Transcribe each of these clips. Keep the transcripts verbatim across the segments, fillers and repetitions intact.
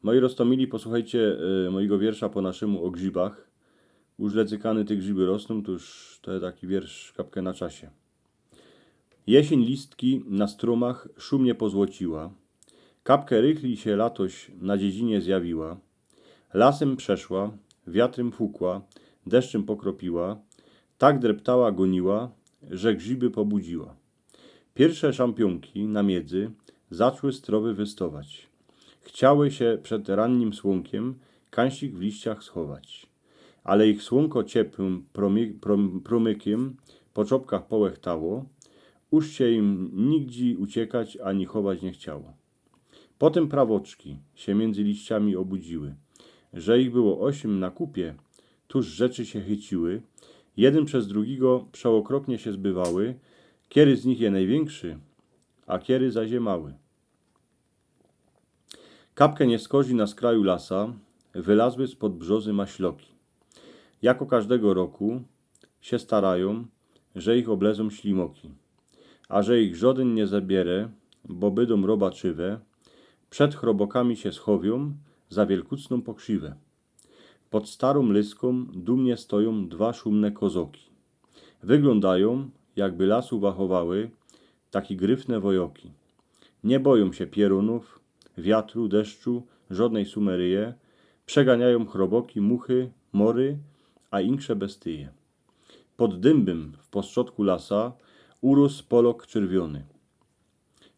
Moi roztōmili, posłuchejcie y, mojego wiersza po naszymu ô grzibach. Już lecykany te grziby rosnōm, to już to je taki wiersz kapkã na czasie. Jesień listki na strōmach szumnie pozłociła. Kapkã rychli sie latoś na dziedzinie zjawiła. Lasym przeszła, wiatrym fukła, deszczym pokropiła, tak dreptała, goniła, że grziby pobudziła. Piyrsze szampiōnki na miedzy zaczły strowy wystować. Chciały sie przed rannym słōnkiym kańsik w liściach schować. Ale ich słōnko ciepłym promykiym po czopkach połechtało, już sie im nigdzie uciekać ani chować niy chciało. Potym prawoczki sie miyndzy liściami ôbudziły. Że ich było ôziym na kupie, tuż rzeczy sie chyciły. Jedyn bez drugigo przeôkropnie sie zbywały, kery z nich je nojwiynkszy, a kery zaś je mały. Kapkã niyskorzij na skraju lasa wylazły spod brzozy maśloki. Jako kożdego roku sie starajōm, że ich ôblezōm ślimoki. A że ich żodyn niy zabierze, bo bydōm robaczywe, przed chrobokami sie schowiōm za wielkucnōm pokrzywę. Pod starōm lyskōm dumnie stojōm dwa szumne kozoki. Wyglōndajōm, jakby lasu wachowały taki gryfne wojoki. Niy bojōm sie piyrōnōw, wiatru, deszczu, żodnyj sumeryje. Przeganiajōm chroboki, muchy, mory, a inksze bestyje. Pod dymbym w postrzodku lasa uroś polok czerwiōny.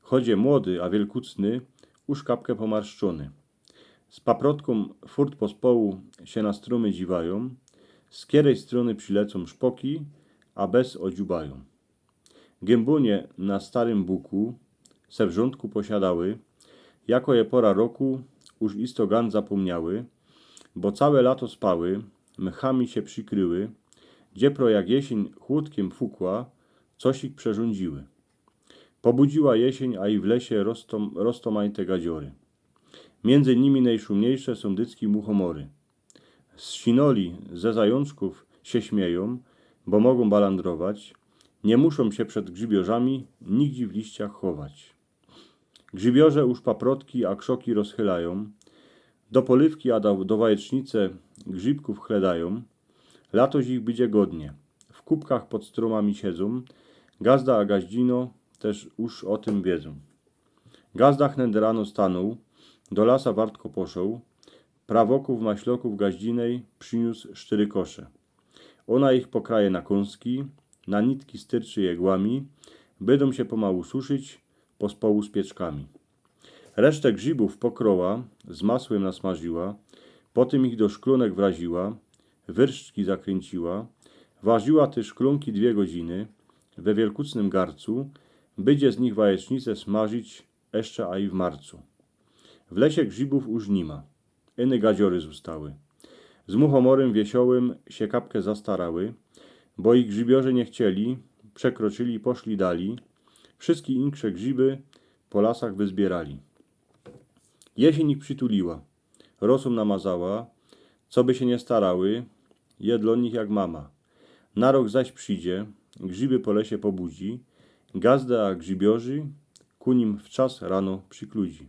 Choć je młody, a wielkucny, już kapkã pomarszczōny. Z paprotkōm furt pospołu sie na strōmy dziwajōm, z kerej strōny przilecōm szpoki, a bez ôdziubajōm. Gymbunie na starym buku se wrzątku posiadały, jako je pora roku, już isto gan zapōmniały, bo cołke lato spały, mchami sie przikryły, dziepro jak jesień chłodkiym fukła, coś ich przerządziły. Pobudziła jesień, a i w lesie rostōm, rostōm majte gadziory. Miyndzy nimi nojszumniejsze sōm dycki muchomory. Z sinoli, ze zajōnczkōw sie śmiejōm, bo mogōm balandrować, niy muszōm sie przed grzibiorzami nigdzie w liściach chować. Grzibiorze już paprotki a krzoki rozchylajōm, do polywki a do, do wajecznice grzibkōw chledajōm. Latoś ich bydzie godnie. W kupkach pod strōmami siedzōm, gazda a gaździno tyż już ô tym wiedzōm. Gazda hnyd rano stanōł, do lasa wartko poszoł, prawoków, maślokōw, gaździnej prziniōs sztyry kosze. Ôna ich pokraje na kōnski, na nitki styrczy je igłami, bydōm sie pomału suszyć pospołu z pieczkami. Resztã grzibōw pokroła, z masłym nasmażyła, potym ich do szklōnek wraziła, wyrszczki zakrynciła, warziła te szklōnki dwie godziny we wielkucnym garcu, bydzie z nich wajecznice smażyć jeszcze a i w marcu. W lesie grzibōw już nima. Iny gadziory zostały. Z muchomorym wiesiołym sie kapkã zastarały, bo ich grzibiorze niy chcieli, przekroczyli, poszli dali. Wszyjske inksze grziby po lasach wyzbierali. Jesień ich przituliła, rosōm namazała, co by sie niy starały, je dlō nich jak mama. Na rok zaś przidzie, grziby po lesie pobudzi, gazdã a grzibiorzy ku nim wczas rano przykludzi.